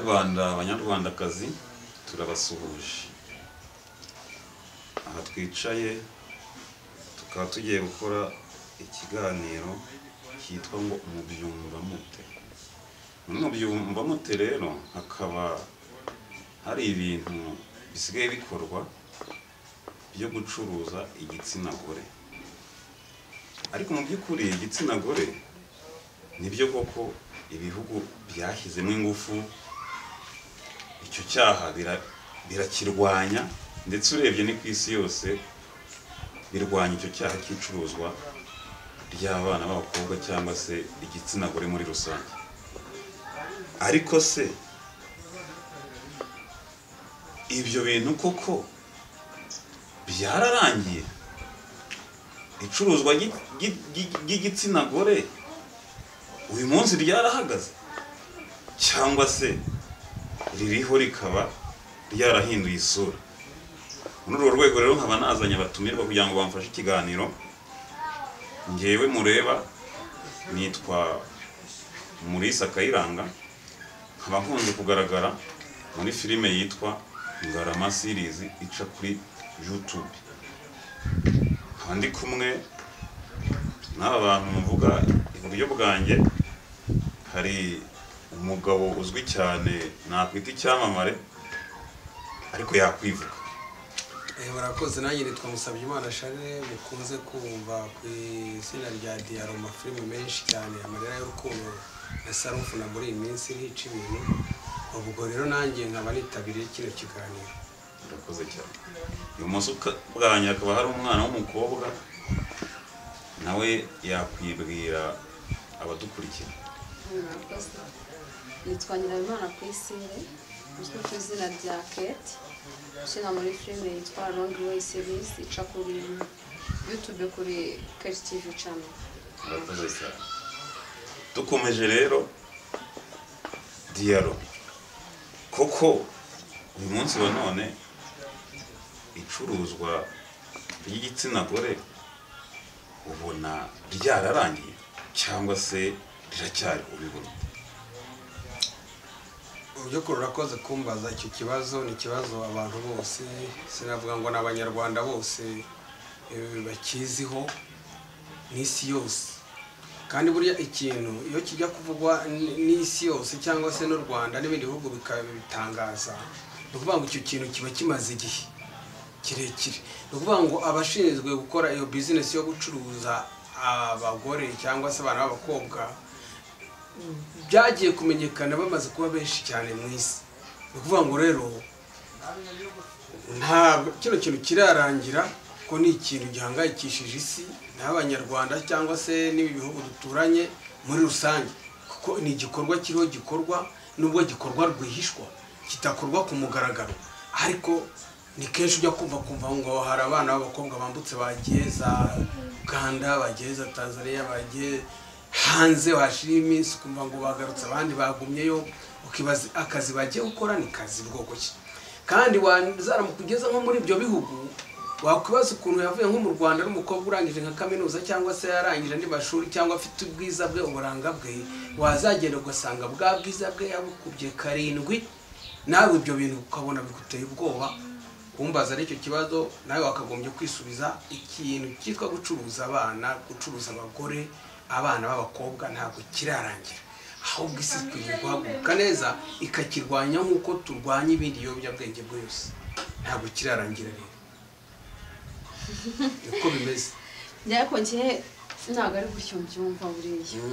Banyarwanda, Banyarwandakazi, turabasuhuje. Aha twicaye tukaba tugiye gukora ikiganiro cyitwa ngo "Mubyumva mute?" Muri "Mubyumva mute" rero hakaba hari ibintu bisigaye bikorwa byo gucuruza igitsina gore. Ariko mu by'ukuri igitsina gore, nibyo koko ibihugu byashyizemo ingufu, icyo cyaha birakirwanya, ndetse urebye ni ku isi yose birwanya icyo cyaha cy'icuruzwa ry'abana b'abakobwa cyangwa se igitsina gore muri rusange. Ariko se ibyo bintu koko byararangiye? Icuruzwa ry'igitsina gore uyu munsi ryarahagaze, cyangwa se ririho rikaba ryarahinduye isura? Muri urwo rwego rero nkaba nazanye abatumirwa kugira ngo bamfashe ikiganiro. Ngewe mureba nitwa Murisa Kayiranga, nkaba nkunze kugaragara muri filime yitwa Ngarama Series ica kuri YouTube. Nkaba ndi kumwe n'aba bantu mvuga. Iburyo bwanjye hari umugabo uzwi cyane, nakwita icyamamare, ariko yakwivuga. Murakoze. Nanjye nitwa Musabyimana Charles, mukunze kumva ku izina rya Diaroma, filime menshi cyane, Amarira y'Urukundo na Sarufuna, muri iyi minsi ntica ibintu. Ubwo rero nanjye nkaba nitabiriye kino kiganiro. Murakoze cyane. Ibumoso bwanjye hakaba hari umwana w'umukobwa, nawe yakwibwira abadukurikira. Murakoze. Nitwa Nyirabimana Priscille, uzwi ku izina rya Kate, ukina muri filime yitwa Long Way Series ica kuri YouTube kuri Kate TV channel. Murakoze cyane. Dukomeje rero, Diyaro, koko uyu munsi wa none icuruzwa ry'igitsina gore ubona ryararangiye cyangwa se riracyari? Ubibona? Mu by'ukuri urakoze kumbaza icyo kibazo. Ni ikibazo abantu bose, sinavuga ngo ni Abanyarwanda bose bakiziho, n'isi yose. Kandi buriya ikintu iyo kijya kuvugwa n'isi yose cyangwa se n'u Rwanda n'ibindi bihugu bikabitangaza, ni ukuvuga ngo icyo kintu kiba kimaze igihe kirekire. Ni ukuvuga ngo abashinzwe gukora iyo bizinesi yo gucuruza abagore cyangwa se abana b'abakobwa byagiye kumenyekana bamaze kuba benshi cyane mu isi. Ni ukuvuga ngo rero ntabwo kino kintu kirarangira, ko ni ikintu gihangayikishije isi n'Abanyarwanda cyangwa se n'ibi bihugu duturanye muri rusange, kuko ni igikorwa kiriho gikorwa, nubwo gikorwa rwihishwa, kidakorwa ku mugaragaro. Ariko ni kenshi ujya kumva ngo hari abana b'abakobwa bambutse, bagiye za Uganda, bagiye za Tanzania, bagiye hanze, hashira iminsi ukumva ngo bagarutse, abandi bagumyeyo. Ukibaza akazi bagiye gukora ni kazi bwoko ki? Kandi wazaramukugeza nko muri ibyo bihugu, wakwibaza ukuntu yavuye nko mu Rwanda ari umukobwa urangije nka kaminuza cyangwa se yarangije andi mashuri cyangwa afite ubwiza bwe, uburanga bwe, wazagenda ugasanga bwa bwiza bwe yabukubye karindwi. Nawe ibyo bintu ukabona biguteye ubwoba. Kumbaza aricyo kibazo, nawe wakagombye kwisubiza. Ikintu cyitwa gucuruza abana, gucuruza abagore, abana b'abakobwa ntabwo kirarangira. Ahubwo isi ikwiriye guhaguruka neza ikakirwanya nk'uko turwanya ibindi biyobyabwenge byose. Ntabwo kirarangira rero, niko bimeze. Ariko njye ntabwo ari gutyo mbyumva. Buriya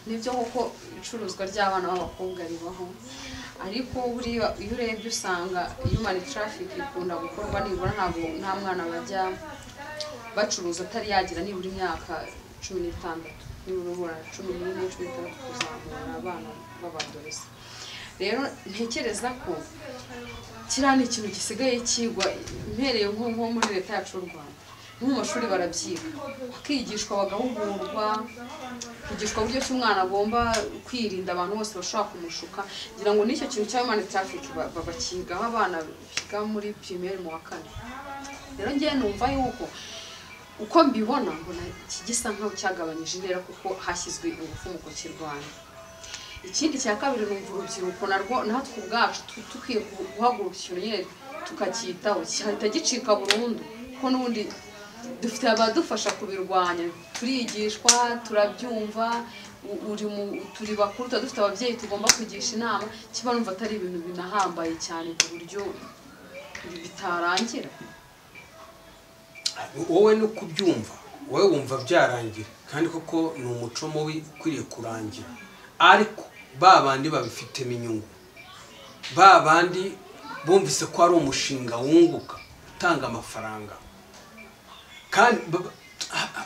nibyo koko icuruzwa ry'abana b'abakobwa ribaho, ariko buriya iyo urebye usanga human traffic ikunda gukorwa nibura ntabwo nta mwana bajya bacuruza atari yagira nibura imyaka 16, nibura ubura 14, 16 kuzamura, abana b'abadolescents. Rero ntekereza ko kiriya ni ikintu gisigaye kigwa, mpereye nko muri leta yacu y'u Rwanda, nko mu mashuri barabyiga, bakigishwa, bagahugurwa, kwigishwa uburyo ki umwana agomba kwirinda abantu bose bashobora kumushuka. Ngira ngo n'icyo kintu cya human traffic bakigaho abana biga muri primaire mu wa kane. Rero ngewe numva yuko, uko mbibona, mbona iki gisa nkaho cyagabanyije intera kuko hashyizwe ingufu mu kukirwanya. Ikindi cya kabiri, numva urubyiruko narwo natwe ubwacu dukwiye guhaguruka ikintu nyine tukacyitaho, cyahita gicika burundu, kuko n'ubundi dufite abadufasha kubirwanya, turigishwa, turabyumva, uri mu turi bakuru, tuba dufite ababyeyi tugomba kugisha inama. Kiba numva atari ibintu binahambaye cyane ku buryo bitarangira. Wowe no kubyumva, wowe wumva byarangira, kandi koko ni umuco mubi ukwiriye kurangira. Ariko ba bandi babifitemo inyungu, ba bandi bumvise ko ari umushinga wunguka utanga amafaranga, kandi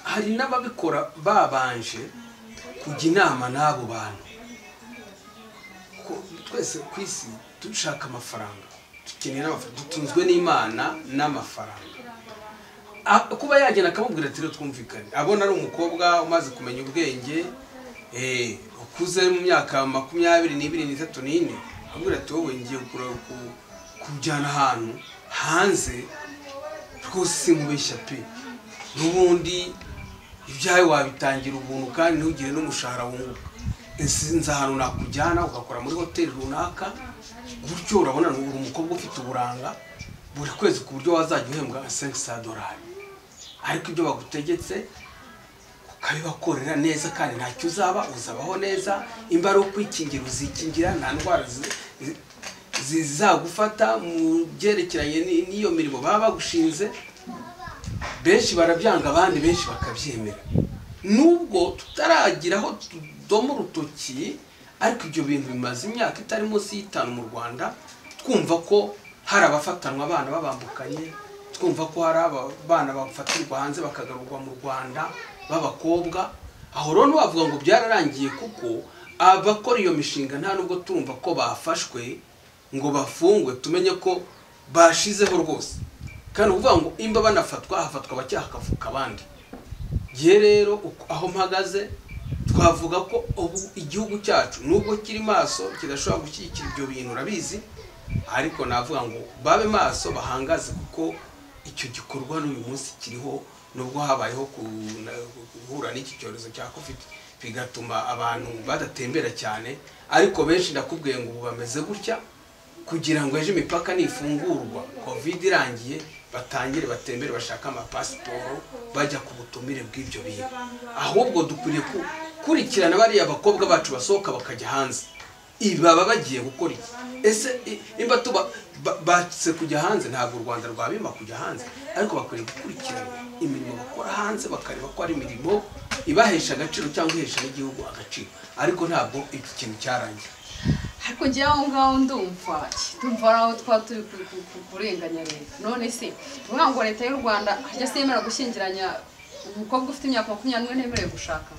hari n'ababikora babanje kujya inama n'abo bantu. Twese ku isi dushaka amafaranga, dukeneye n'amafaranga, dutunzwe n'Imana n'amafaranga. Kuba yagenda akamubwira ati rero twumvikane, abona ari umukobwa umaze kumenya ubwenge, ukuze mu myaka 22, 23, 24, amubwira ati wowe ngiye kujyana ahantu hanze rwose sinkubeshya pe, n'ubundi ibyawe wabitangira ubuntu kandi ntugire n'umushahara wunguka, nzi ahantu nakujyana ugakora muri hoteli runaka gutyo, urabona uri umukobwa ufite uburanga, buri kwezi ku buryo wazajya uhembwa $500, ariko ibyo bagutegetse ukabibakorera neza kandi ntacyo uzaba, uzabaho neza, imba ari ukwikingira uzikingira, nta ndwara zizagufata mu byerekeranye n'iyo mirimo baba bagushinze. Benshi barabyanga, abandi benshi bakabyemera, nubwo tutaragira aho tudoma urutoki, ariko ibyo bintu bimaze imyaka itari munsi y'5 mu Rwanda, twumva ko hari abafatanwa abana babambukanye, twumva ko hari abana bafatirwa hanze bakagarurwa mu Rwanda b'abakobwa. Aho rero ntiwavuga ngo byararangiye, kuko abakora iyo mishinga nta nubwo turumva ko bafashwe ngo bafungwe, tumenye ko bashizeho rwose. Kandi uvuga ngo imba banafatwa, hafatwa bake hakavuka abandi. Ye rero aho mpagaze twavuga ko ubu igihugu cyacu nubwo kiri maso kidashobora gushyigikira ibyo bintu, urabizi, ariko navuga ngo babe maso bahangaze, kuko icyo gikorwa n'uyu munsi kiriho, nubwo habayeho guhura n'iki cyorezo cya Covid bigatuma abantu badatembera cyane, ariko benshi ndakubwiye ngo ubu bameze gutya kugira ngo ejo imipaka nifungurwa Covid irangiye batangire batembere bashaka amapasiporo bajya ku butumire bw'ibyo bintu. Ahubwo dukwiriye gukurikirana bariya bakobwa bacu basohoka bakajya hanze, ibi baba bagiye gukora iki? Ese imba tuba batse kujya hanze, ntabwo u Rwanda rwabima kujya hanze, ariko bakwiriye gukurikirana imirimo bakora hanze, bakareba ko ari imirimo ibahesha agaciro cyangwa ihesha n'igihugu agaciro. Ariko ntabwo iki kintu cyarangiye. Ariko njye aho ngaho ndumva aho twa turi kurenganya leta. None se uvuga ngo leta y'u Rwanda harya se yemera gushyingiranya umukobwa ufite imyaka 21 ntemerewe gushaka?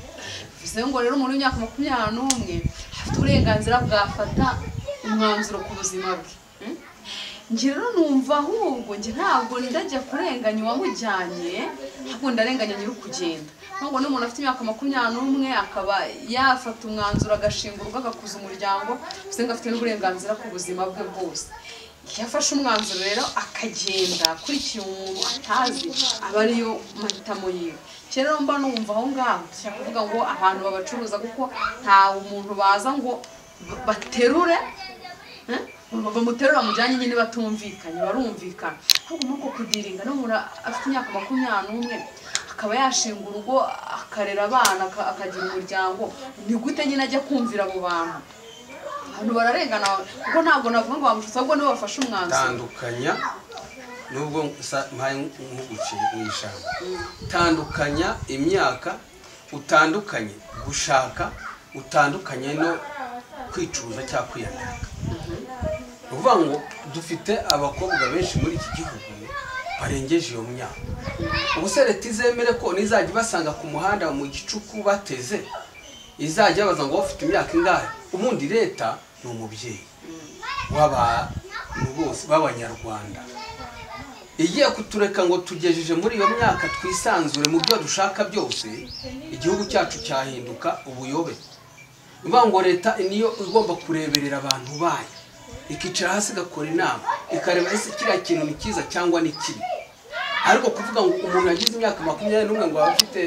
Bivuze ngo rero umuntu w'imyaka 21 afite uburenganzira bwafata umwanzuro ku buzima bwe. Njye rero numva ahubwo njye ntabwo ndajya kurenganya uwamujyanye, ahubwo ndarenganya nyiri ukugenda. Ntabwo n'umuntu afite imyaka 21 akaba yafata umwanzuro agashinga urugo agakuza umuryango, bivuze ngo afite n'uburenganzira ku buzima bwe bwose. Iyo afashe umwanzuro rero akagenda akurikiye umuntu atazi, aba ariyo mahitamo yiwe. Rero mba numva aho ngaho nshaka kuvuga ngo abantu babacuruza, kuko nta umuntu baza ngo baterure, bamuterura mujyanye nyine batumvikanye, barumvikana. Ahubwo nuko kudiringa n'umuntu afite imyaka 21 akaba yashinga urugo akarera abana akagira umuryango, ni gute nyine ajya kumvira abo bantu? Abantu bararengana, kuko ntabwo navuga ngo bamushutse, ahubwo nibo bafashe umwanzuro. Tandukanya, nubwo mpaye nkuguciye mu ijambo, tandukanya imyaka, utandukanye gushaka, utandukanye no kwicuruza cyangwa kwiyandarika. Uvuga ngo dufite abakobwa benshi muri iki gihugu barengeje iyo myaka. Ubu se leta izemere ko nizajya ibasanga ku muhanda mu gicuku bateze, izajya baza ngo bafite imyaka ingahe? Ubundi leta ni umubyeyi w'abantu bose b'Abanyarwanda, igiye kutureka ngo tugejeje muri iyo myaka twisanzure mu byo dushaka byose, igihugu cyacu cyahinduka ubuyobe. Uvuga ngo leta niyo igomba kureberera abantu bayo, ikicara hasi igakora inama, ikareba ese kiriya kintu ni cyiza cyangwa ni kibi. Ariko kuvuga ngo umuntu yagize imyaka 21 ngo aba afite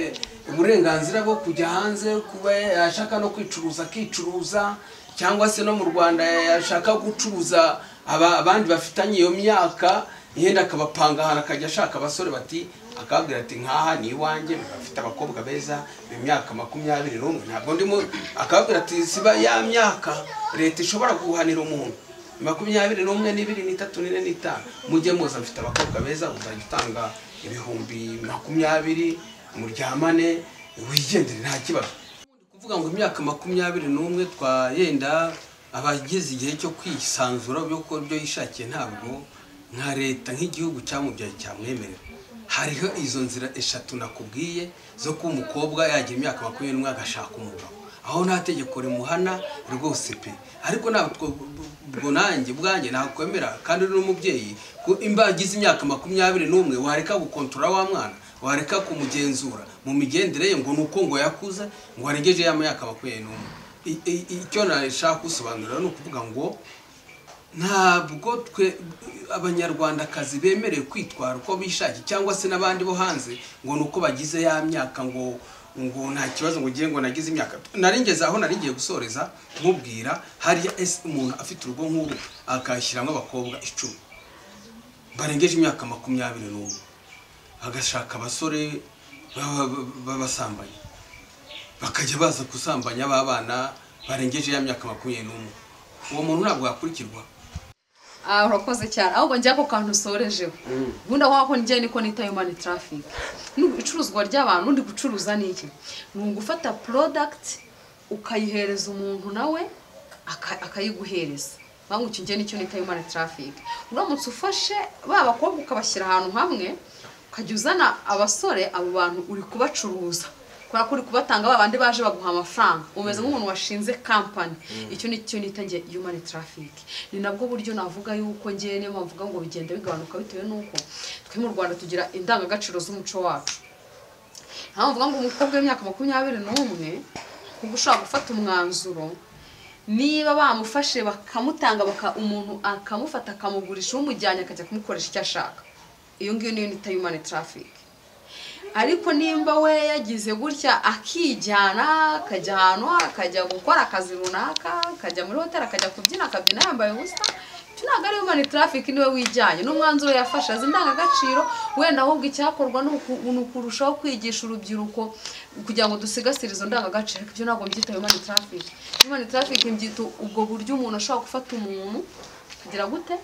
uburenganzira bwo kujya hanze, kuba yashaka no kwicuruza akicuruza, Cyangwa se no mu Rwanda yashaka gucuruza abandi bafitanye iyo myaka, yenda akabapanga ahantu, akajya ashaka abasore bati, akababwira ati nkaha ni iwanjye, bafite abakobwa beza imyaka 21, ntabwo ndimo. Akababwira ati siba ya myaka leta ishobora guhanira umuntu 21, 2, 3, 4, 5, mujye muza mfite abakobwa beza, uzajya utanga 20,000 muryamane wigendere nta kibazo. Kuvuga ngo imyaka 21 twayenda abageze igihe cyo kwisanzura byo gukora ibyo yishakiye, ntabwo nka leta nk'igihugu cyamubyaye cyamwemerera. Hariho izo nzira 3 nakubwiye zo kuba umukobwa yagira imyaka 21 agashaka umugabo, aho nta tegeko rimuhana rwose pe. Ariko ntabwo ubwo nanjye ubwanjye nakwemera, kandi uri n'umubyeyi, ko imba agize imyaka 21 wareka gukontorora wa mwana, wareka kumugenzura mu migendere ye ngo nuko ngo yakuze ngo arengeje ya myaka 21. Icyo nashaka gusobanura ni ukuvuga ngo ntabwo twe abanyarwandakazi bemerewe kwitwara uko bishakiye, cyangwa se n'abandi bo hanze ngo nuko bagize ya myaka ngo nta kibazo, ngo ugiye ngo nagize imyaka. Naringeze aho naringiye gusoreza nkubwira, hariya umuntu afite urugo nk'uru akashyiramo abakobwa 10 barengeje imyaka 21, agashaka abasore babasambanya, bakajya baza gusambanya abana barengeje ya myaka 21. Uwo muntu ntabwo yakurikirwa. Urakoze cyane. Ahubwo njya ko kantu usorejeho, ubundi aho ko njye niko nita human traffic, icuruzwa ry'abantu. Undi gucuruza ni iki? Ni ugufata product ukayihereza umuntu nawe akayiguhereza. Bamwe icyo njye nicyo nita human traffic. Uramutse ufashe ba bakobwa ukabashyira ahantu hamwe, ukajya uzana abasore, abo bantu uri kubacuruza, kubera ko uri kubatanga babandi baje baguha amafaranga, umeze nk'umuntu washinze company. Icyo nicyo nita nge human traffic. Ni nabwo buryo navuga yuko ngiye, niyo mpamvu ngo bigenda bigabanuka, bitewe nuko twe mu Rwanda tugira indangagaciro z'umuco wacu. Nta mvuga ngo umukobwa w'imyaka 21 kuko ushaka gufata umwanzuro, niba bamufashe bakamutanga, umuntu akamufata akamugurisha, umujyanye akajya kumukoresha icyo ashaka, iyo ngiyo niyo nita human traffic. Ariko nimba we yagize gutya akijyana, akajya ahantu, akajya gukora akazi runaka, akajya muri hoteli, akajya kubyina, akabyina yambaye ubusa, icyo ntabwo ari human traffic, niwe wijyanye n'umwanzuro yafashe, azi indangagaciro. Wenda ahubwo icyakorwa ni ukurushaho kwigisha urubyiruko kugira ngo dusigasire izo ndangagaciro. Ariko ibyo ntabwo mbyita human traffic. Human traffic mbyita ubwo buryo umuntu ashobora gufata umuntu kugira gute,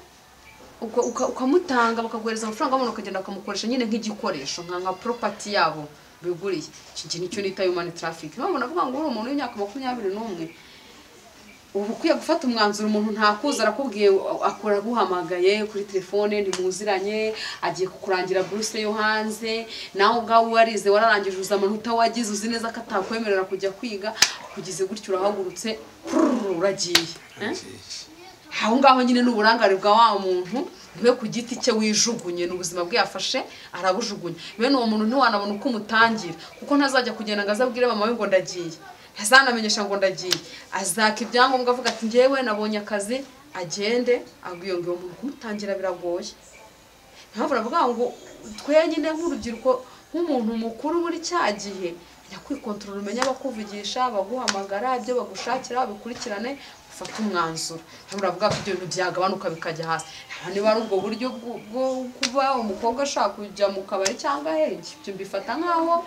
ukamutanga bakaguhereza amafaranga, umuntu akagenda bakamukoresha nyine nk'igikoresho, nka property yabo biguriye. Iki nicyo nita human traffic. Niyo mpamvu navuga ngo uri umuntu w'imyaka 21 ubu ukwiye gufata umwanzuro. Umuntu ntakuza arakubwiye, akora aguhamagaye kuri telefone, ntimuziranye, agiye kukurangira buruse yo hanze, nawe ubwawe warize wararangije, uzi amanota wagize, uzi neza ko atakwemerera kujya kwiga, kugize gutyo urahagurutse uragiye. Aho ngaho nyine n'uburangare bwa wa muntu, niwe ku giti cye wijugunye, n'ubuzima bwe yafashe arabujugunya. Bene uwo muntu ntiwanabona uko umutangira, kuko ntazajya kugenda ngo azabwire mama we ngo ndagiye, ntazanamenyesha ngo ndagiye, azaka ibyangombwa avuga ati njyewe nabonye akazi, agende agwiye. Ngo uwo muntu kumutangira biragoye. Mpamvu navuga ngo twenyine nk'urubyiruko, nk'umuntu mukuru muri cya gihe, jya kwikontorora, umenye abakuvugisha, baguhamagara, ibyo bagushakira babikurikirane, ufate umwanzuro. Uravuga ko ibyo bintu byagabanuka bikajya hasi. Niba ari ubwo buryo bwo kuba umukobwa ashaka kujya mu kabari cyangwa hehe, ibyo mbifata nkaho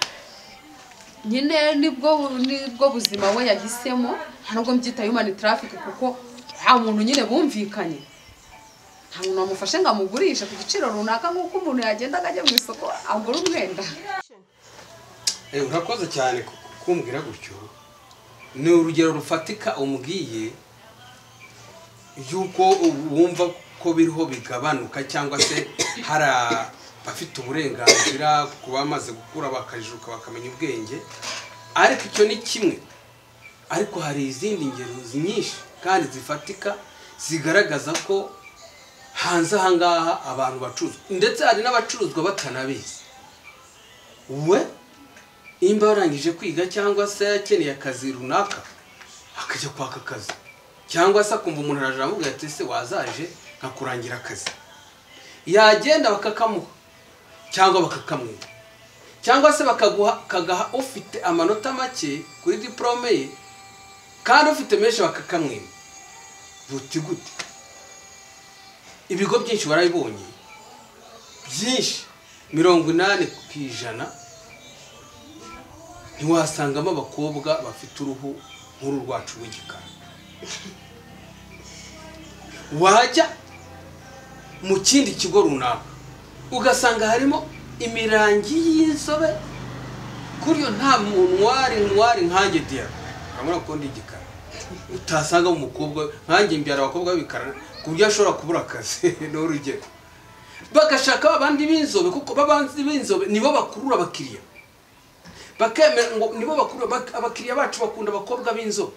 nyine nibwo buzima we yahisemo. Ntabwo mbyita human traffic kuko nta muntu nyine bumvikanye, nta muntu wamufashe ngo amugurishe ku giciro runaka nk'uko umuntu yagenda akajya mu isoko agura umwenda. Urakoze cyane kumbwira gutyo. Ni urugero rufatika umbwiye yuko wumva ko biriho bigabanuka, cyangwa se hari abafite uburenganzira ku bamaze gukura bakajijuka bakamenya ubwenge. Ariko icyo ni kimwe, ariko hari izindi ngero nyinshi kandi zifatika zigaragaza ko hanze aha ngaha abantu bacuruzwa, ndetse hari n'abacuruzwa batanabizi. We imba yarangije kwiga cyangwa se akeneye akazi runaka, akajya kwaka akazi, cyangwa se akumva umuntu araje aramubwira ati ese wazaje nkakurangira akazi, yagenda bakakamuha cyangwa bakakamwiba, cyangwa se bakaguha kagaha ufite amanota make kuri diplome ye, Kandi ufite menshi bakakamwima. Buti gute? Ibigo byinshi warabibonye, byinshi 80% ntiwasangamo abakobwa bafite uruhu nk'uru rwacu rw'igikara. Wajya mu kindi kigo runaka ugasanga harimo imirangi y'inzobe, kuriyo nta ntwari ntwari nkanjye Diaro, urabona ko ndi igikara, utasanga umukobwa nkanjye mbyara abakobwa b'ibikara ku buryo ashobora kubura akazi. Ni urugero. Bagashaka abandi b'inzobe, kuko babandi b'inzobe nibo bakurura abakiriya, bakemera ngo nibo bakurura abakiriya bacu, bakunda abakobwa b'inzobe,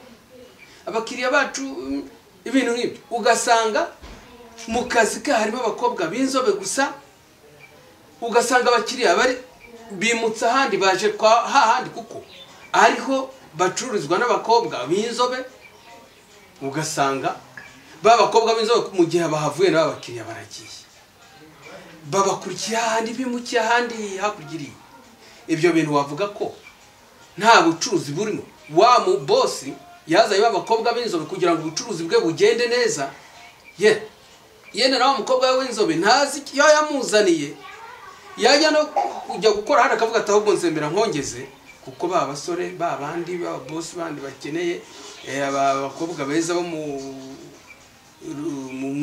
abakiriya bacu, ibintu nk'ibyo. Ugasanga mu kazi ke harimo abakobwa b'inzobe gusa, ugasanga abakiriya bari bimutse ahandi, baje kwa hahandi kuko ariho bacururizwa n'abakobwa b'inzobe. Ugasanga ba bakobwa b'inzobe mu gihe bahavuye nabo abakiriya baragiye, babakurikiye ahandi, bimukiye ahandi hakurya iriya. Ibyo bintu wavuga ko nta bucuruzi burimo. Wa mu bosi yazanye ba bakobwa b'inzobe kugira ngo ubucuruzi bwe bugende neza, ye yenda nawe umukobwa we w'inzobe ntazi iyo yamuzaniye, yajya no kujya gukora hano akavuga ati ahubwo nzemera nkongeze, kuko ba basore ba bandi ba bosi bandi bakeneye aba bakobwa beza bo mu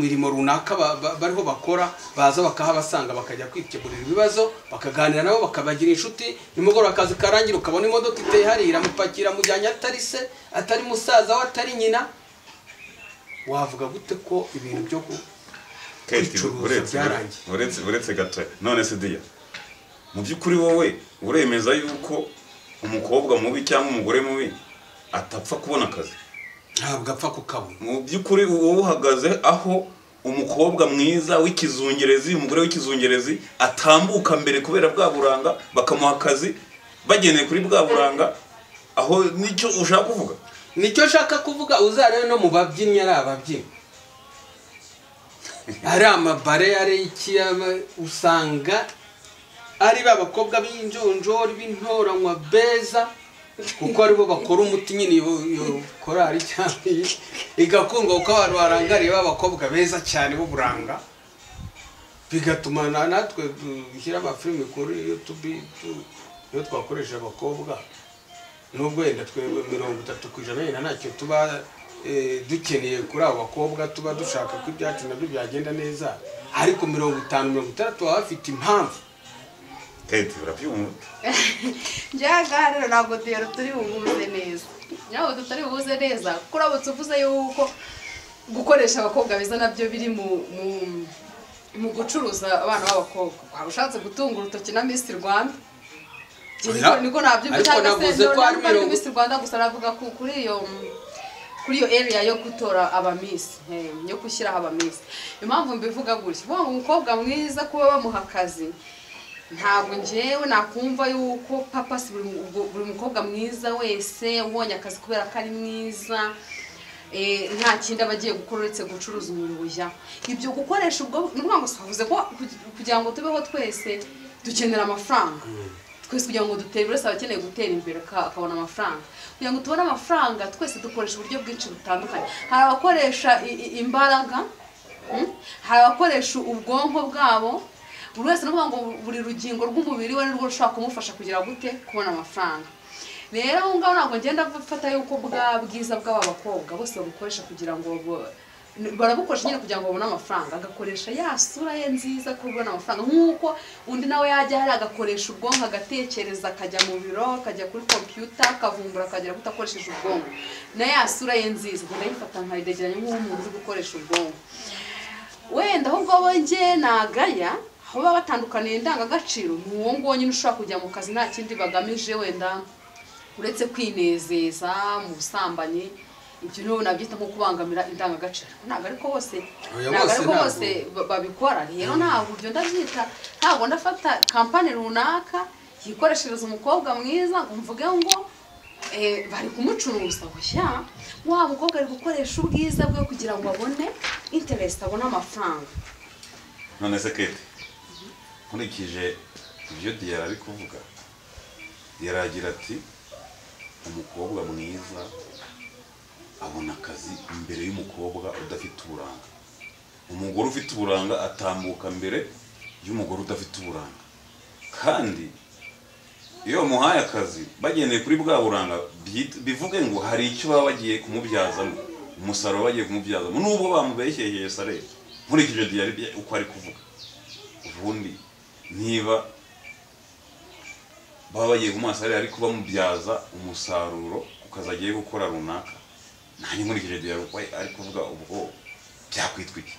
mirimo runaka bariho bakora, baza bakahabasanga bakajya kwikemurira ibibazo, bakaganira nabo, bakabagira inshuti. Nimugoroba akazi karangira ukabona imodoka iteye hariya iramupakira, mujyanye atari se, atari musaza we, atari nyina. Wavuga gute ko ibintu byo kwicuruza byarangiye? Uretse gato, none se Diya, mu by'ukuri wowe uremeza yuko umukobwa mubi cyangwa umugore mubi atapfa kubona akazi? Ntabwo apfa kukabona. Mu by'ukuri wowe uhagaze aho umukobwa mwiza w'ikizungerezi, umugore w'ikizungerezi atambuka mbere kubera bwa buranga, bakamuha akazi bagendeye kuri bwa buranga, aho nicyo ushaka kuvuga? Nicyo nshaka kuvuga. Uzarebe no mu babyinnyi, ari ababyinnyi, ari amabare, ari iki, usanga ari ba bakobwa b'injonjori b'intoranywa beza, kuko aribo bakora umuti nyine, iyo korari cyangwa iyi igakundwa, kuko abantu barangariye b'abakobwa beza cyane b'uburanga, bigatuma natwe dushyira amafilimi kuri YouTube iyo twakoresha abakobwa, nubwo wenda twebwe 30% yenda ntacyo tuba dukeneye kuri abo bakobwa, tuba dushaka ko ibyacu nabyo byagenda neza, ariko 50, 60 baba bafite impamvu. Kate, urabyumva? Njyaga rero ntabwo Diaro turi buhuze neza, ntabwo tutari buhuze neza, kuko uramutse uvuze yuko gukoresha abakobwa beza nabyo biri mu gucuruza abana b'abakobwa, waba ushatse gutunga urutoki na Miss Rwanda. Niko nabyumva, cyangwa se ntabwo Miss Rwanda gusa, aravuga kuri iyo area yo gutora abamiss, yo gushyiraho abamiss. Impamvu mbivuga gutya, ngo umukobwa mwiza kuba bamuha akazi, ntabwo njyewe nakumva yuko papa si buri mukobwa mwiza wese ubonye akazi kubera ko ari mwiza, nta kindi aba agiye gukora uretse gucuruza umubiri ujya. Ibyo gukoresha ubwo ni ukuvuga ngo twavuze ko kugira ngo tubeho twese dukenera amafaranga, twese kugira ngo dutere, buri wese aba akeneye gutera imbere akabona amafaranga. Kugira ngo tubone amafaranga twese dukoresha uburyo bwinshi butandukanye. Hari abakoresha imbaraga, hari abakoresha ubwonko bwabo, buri wese ni ukuvuga ngo buri rugingo rw'umubiri we nirwo rushobora kumufasha kugira gute kubona amafaranga. Rero aho ngaho ntabwo ngenda mfata yuko bwa bwiza bw'aba bakobwa bose babukoresha kugira ngo barabukoresha nyine kugira ngo babone amafaranga, agakoresha ya sura ye nziza kubona amafaranga, nk'uko undi nawe yajya hari agakoresha ubwonko, agatekereza, akajya mu biro, akajya kuri computer, akavumbura, akagera kutakoresheje ubwonko, na ya sura ye nziza ngenda yifata nkayidegeranya nk'umuntu uzi gukoresha ubwonko. Wenda ahubwo bo njye nagaya aho baba batandukaniye indangagaciro, ni uwo nguwo nyine ushobora kujya mu kazi nta kindi bagamije wenda uretse kwinezeza mu busambanyi, ibyo nibo nabyita nko kubangamira indangagaciro. Ntabwo ariko bose, ntabwo ariko bose babikora. Rero ntabwo ibyo ndabyita, ntabwo ndafata kampani runaka yikoreshereza umukobwa mwiza ngo mvuge ngo bari kumucuruza. Oya, wa mukobwa ari gukoresha ubwiza bwe kugira ngo abone interest, abone amafaranga. None se Kate, nkurikije ibyo Diaro ari kuvuga, Diaro agira ati umukobwa mwiza abona akazi imbere y'umukobwa udafite uburanga. Umugore ufite uburanga atambuka mbere y'umugore udafite uburanga. Kandi iyo bamuhaye akazi bagendeye kuri bwa buranga, bivuge ngo hari icyo baba bagiye kumubyazamo, umusaruro bagiye kumubyazamo, nubwo bamubeshyeye salary. Nkurikije Diyari uko ari kuvuga, ubundi niba baba bagiye kumuha salary ariko bamubyaza umusaruro ku kazi agiye gukora runaka, nanjye nkurikije Diyari uko ari kuvuga, ubwo byakwitwa iki?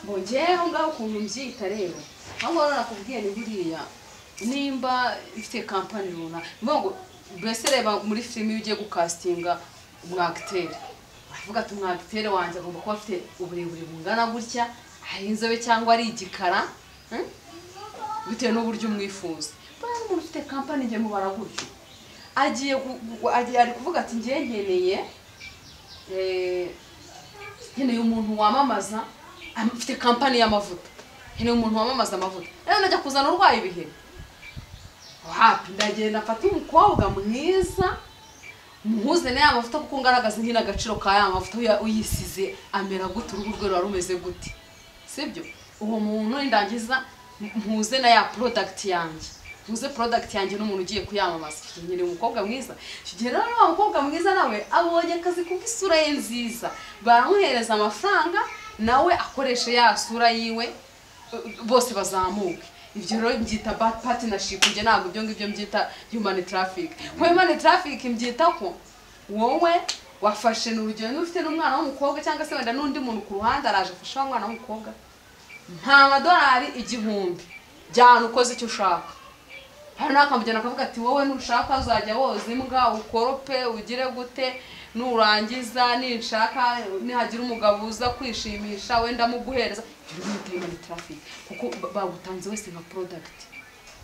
Ngewe ngaho ukuntu mbyita rero, aho ngaho nakubwiye ni buriya nimba ifite kampani runaka, ngo mbese reba muri filimi iyo ugiye gukasitinga umwagiteri, uravuga ati umwagiteri wanjye agomba kuba afite uburebure bungana gutya, ari inzobe cyangwa ari igikara, bitewe n'uburyo umwifuza. Buriya umuntu ufite kampani ngiye mubara gutyo, agiye ari kuvuga ati ngiye nkeneye umuntu wamamaza, mfite kampani y'amavuta, nkeneye umuntu wamamaza amavuta, rero najya kuzana urwaye ibiheri wapi, ndagenda mfata umukobwa mwiza muhuze n'aya mavuta, kuko ngaragaza nyine agaciro ka ya mavuta, uyisize amera gute, uruhu rwe ruba rumeze gute, sibyo? Uwo muntu ndangiza mpuze na ya product yanjye, mpuze product yanjye n'umuntu ugiye kuyamamaza, nkeneye umukobwa mwiza. Icyo gihe rero wa mukobwa mwiza nawe abonye akazi kuko isura ye nziza, baramuhereza amafaranga nawe akoreshe ya sura yiwe, bose bazamuke. Ibyo rero mbyita partnership, njye ntabwo ibyo ngibyo mbyita human traffic. Human traffic mbyita ko wowe wafashe n'urugero ufite n'umwana w'umukobwa cyangwa se wenda n'undi muntu ku ruhande araje afasha wa mwana w'umukobwa, nta madolari 1000 jyana ukoze icyo ushaka. Hari n'akamujyana akavuga ati wowe nushaka uzajya woza imbwa, ukorope, ugire gute, nurangiza ninshaka nihagira umugabo uza kwishimisha wenda muguhereza. Ibyo bita human traffic, kuko bagutanze wese nka product,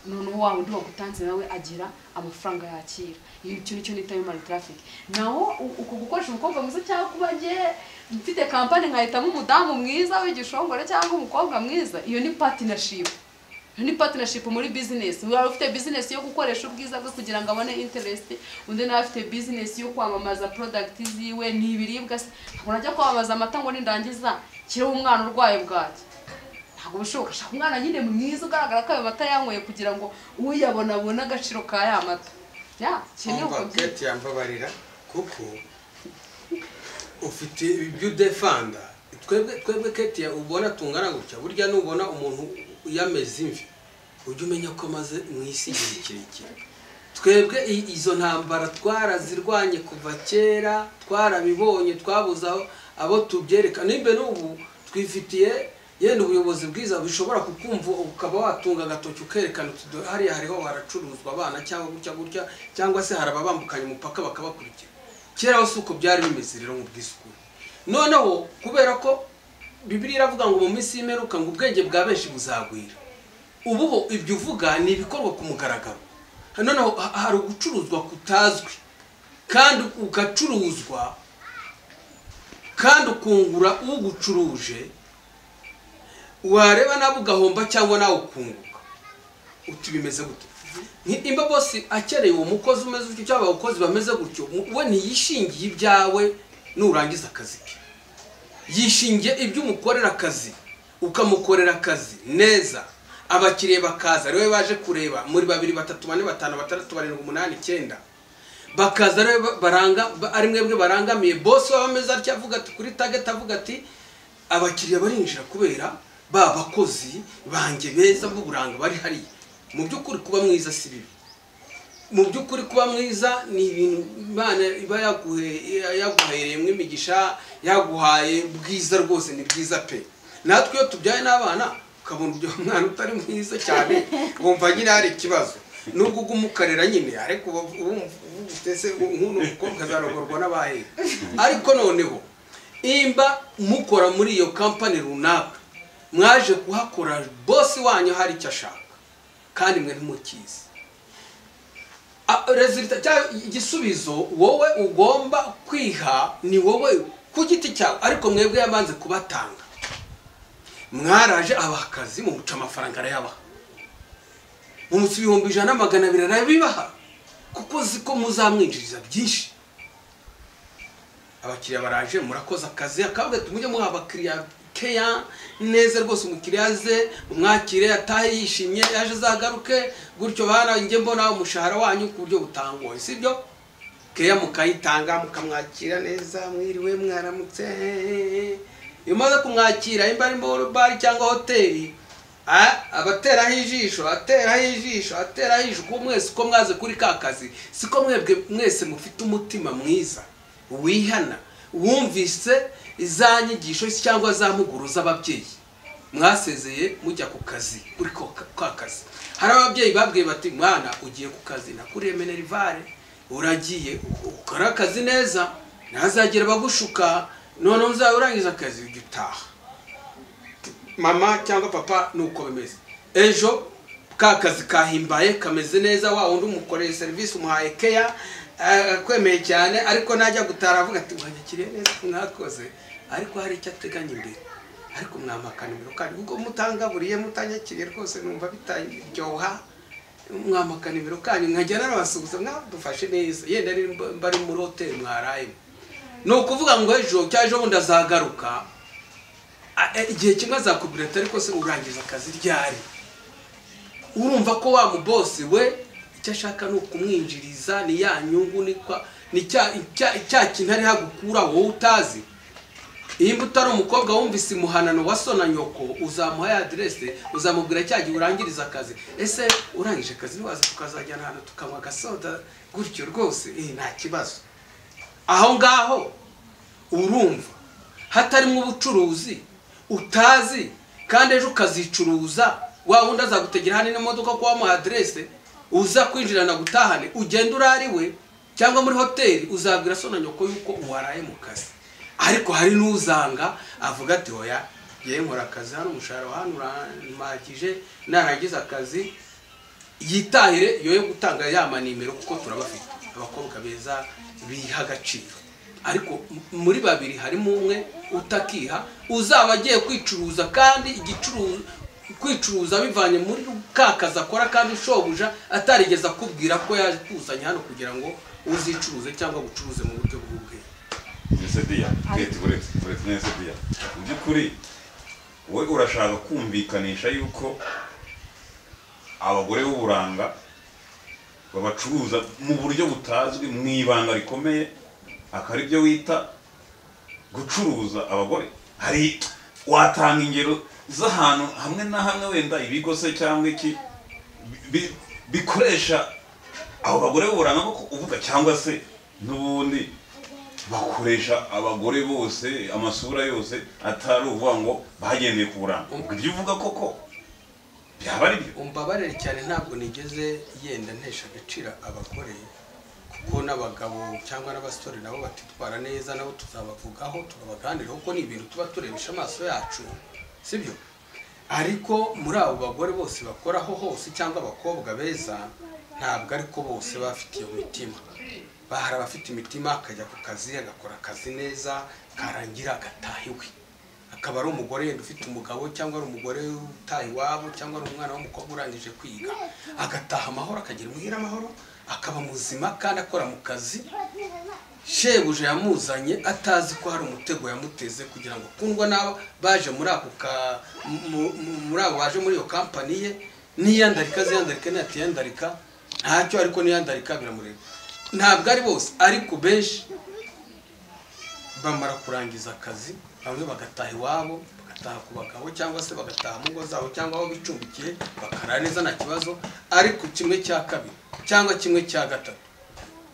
noneho wa wundi wagutanze nawe agira amafaranga yakira. Icyo nicyo nita human traffic. Naho uko gukoresha umukobwa mwiza cyangwa kuba ngiye mfite kampani nkahitamo umudamu mwiza w'igishongore cyangwa umukobwa mwiza, iyo ni partnership. Iyo ni partnership muri business. Waba ufite business yo gukoresha ubwiza bwe kugira ngo abone interest, undi nawe afite business yo kwamamaza product ziwe, ni ibiribwa se. Ntabwo najya kwamamaza amata ngo nindangiza kireho umwana urwaye bwaki, ntabwo bishoboka. Shaka umwana nyine mwiza ugaragara ko ayo mata yanyweye kugira ngo uyabona abone agaciro ka ya mata. Ya kintu uko byita yambabarira, kuko ufite ibyo defanda. Twebwe Keti ubona tungana gutya, burya nubona umuntu yameze imvi ujye umenya ko amaze mu isi igihe kirekire. Twebwe izo ntambara twarazirwanye kuva kera, twarabibonye, twabuze abo tubyereka. Nimbe n'ubu twifitiye yenda ubuyobozi bwiza bishobora kukumva ukaba watunga agatoki ukerekana uti hariya hariho haracuruzwa abana cyangwa gutya gutya, cyangwa se hari ababambukanye umupaka bakabakurikira. Kera hose uko byari bimeze rero mu bwisukure. Noneho kubera ko Bibiliya iravuga ngo mu minsi y'imperuka ngo ubwenge bwa benshi buzagwira, ubuho ibyo uvuga ni ibikorwa ku mugaragaro. Noneho hari ugucuruzwa kutazwi, kandi ugacuruzwa kandi ukungura ugucuruje, wareba nabo ugahomba cyangwa nawe ukunguka. Uti bimeze gute? Imba bosi akereye uwo mukozi umeze utyo cyangwa abakozi bameze gutyo, we ntiyishingiye ibyawe nurangiza akazi ke, yishingiye ibyo umukorera akazi, ukamukorera akazi neza, abakiriye bakaza ariwe baje kureba muri 2 3 4 5 6 7 8 9, bakaza ariwe baranga, ari mwebwe barangamiye. Boss waba ameze atya avuga ati kuri target, avuga ati abakiriya barinjira kubera ba bakozi banjye beza b'uburanga bari hariya. Mu by'ukuri kuba mwiza si bibi, mu by'ukuri kuba mwiza ni ibintu Imana iba yaguhereyemo imigisha, yaguhaye bwiza rwose, ni bwiza pe. Natwe iyo tubyaye n'abana ukabona ibyo mwana utari mwiza cyane wumva nyine hari ikibazo, nubwo ugumukarera nyine, ariko utese nk'uno mukobwa azarongorwa n'abahe. Ariko noneho imba mukora muri iyo kampani runaka, mwaje kuhakora boss wanyu hari icyo ashaka kandi mwe ntimukizi, resulta cyangwa igisubizo wowe ugomba kwiha ni wowe ku giti cyawe, ariko mwebwe yabanze kubatanga. Mwaraje abakazi mu muca amafaranga arayabaha, mu munsi 100,000 200 arabibaha, kuko ziko muzamwinjiriza byinshi. Abakiriya baraje, murakoze akazi, akavuga ati mujye muha abakiriya keya neza rwose, umukiriya aze umwakire atahe yishimye, yaje azagaruke gutyo, bana njye mbona umushahara wanyu ku buryo butangoye, sibyo? Keya mukayitanga, mukamwakira neza, mwiriwe mwaramutse. Iyo umaze kumwakira, imba ari muri bare cyangwa hoteli, abateraho ijisho, ateraho ijisho, ateraho ijisho, kuko mwese uko mwaze kuri ka kazi siko mwebwe mwese mufite umutima mwiza wihana, wumvise za nyigisho cyangwa za mpuguro z'ababyeyi mwasezeye mujya ku kazi, kuri ka kazi. Hari ababyeyi babwiye bati mwana ugiye ku kazi, nakuriye minerivare, uragiye ukora akazi neza, ntazagera bagushuka, none uzaba urangiza akazi ujya utaha. Mama cyangwa papa nuko bimeze. Ejo ka kazi kahimbaye kameze neza, wa wundi umukoreye serivisi umuhaye keya, akwemeye cyane, ariko najya gutara avuga ati mwanyakiriye neza mwakoze, ariko hari icyo ateganya imbere, ariko mwamakana nimero kandi kuko mutangaburiye mutanyakiriye rwose numva bitaryoha, mwamakana nimero kandi nkajya narabasuhuza mwadufashe neza, yenda ari bari muri hoteli mwarayemo. Ni ukuvuga ngo ejo cyangwa ejo bundi azagaruka, igihe kimwe azakubwira ati ariko se urangiza akazi ryari? Urumva ko wa mubosi we icyo ashaka ni ukumwinjiriza, ni ya nyungu, ni cya kintu ari hagukura wowe utazi. Iyo imbuto ari umukobwa wumvise imuhanano wa so na nyoko, uzamuha ya aderese, uzamubwira cya gihe urangiriza akazi, ese urangije akazi ntiwaza tukazajyana ahantu tukanywa agasoda gutyo rwose, nta kibazo. Aho ngaho urumva hatarimo ubucuruzi utazi, kandi ejo ukazicuruza, wa wundi azagutegera hano n'imodoka ko wamuha aderese, uza kwinjirana gutahane, ugenda urariwe cyangwa muri hoteli, uzabwira so na nyoko yuko waraye mu kazi. Ariko hari n'uzanga avuga ati oya yewe nkora akazi hano, umushahara hano urampagije, narangiza akazi yitahire, yoye gutanga ya manimero, kuko turabafite abakobwa beza biha agaciro. Ariko muri babiri harimo umwe utakiha, uzaba agiye kwicuruza, kandi igicuruza kwicuruza bivanye muri kakazi akora, kandi shobuja atarigeze akubwira ko yaje kuzanya hano kugira ngo uzicuruze cyangwa gucuruze mu buryo bw'ubwenge. Nese dia, uretse nese dia. Mu by'ukuri wowe urashaka kumvikanisha yuko abagore b'uburanga babacuruza mu buryo butazwi mu ibanga rikomeye, akari byo wita gucuruza abagore. Hari watanga ingero z'ahantu hamwe na hamwe wenda ibigo se cyangwa iki bikoresha abo bagore b'uburanga koko uvuga, cyangwa se n'ubundi bakoresha abagore bose amasura yose atari uvuga ngo bagendeye ku buranga. Ibyo uvuga koko byaba ari byo? Umbabarire cyane, ntabwo nigeze yenda ntesha agaciro abagore, kuko n'abagabo cyangwa n'abasore nabo batitwara neza, nabo tuzabavugaho tukabaganiraho, kuko ni ibintu tuba turebesha amaso yacu, sibyo? Ariko muri abo bagore bose bakoraho hose cyangwa abakobwa beza, ntabwo ariko bose bafite iyo mitima. Bahari abafite imitima akajya ku kazi agakora akazi neza, karangira agataha iwe, akaba ari umugore yenda ufite umugabo, cyangwa ari umugore utaha iwabo, cyangwa ari umwana w'umukobwa urangije kwiga, agataha amahoro, akagira imuhira amahoro, akaba muzima kandi akora mu kazi. Shebuja yamuzanye atazi ko hari umutego yamuteze kugira ngo kundwa n'abo baje muri ako muri abo baje muri iyo kampani ye, niyandarika ziyandarika natiyandarika ntacyo, ariko niyandarika biramureba. Ntabwo ari bose, ariko benshi bamara kurangiza akazi, bamwe bagataha iwabo, bagataha ku bagabo, cyangwa se bagataha mu ngo zabo, cyangwa aho bicumbikiye bakarara neza nta kibazo. Ariko kimwe cya kabiri cyangwa kimwe cya gatatu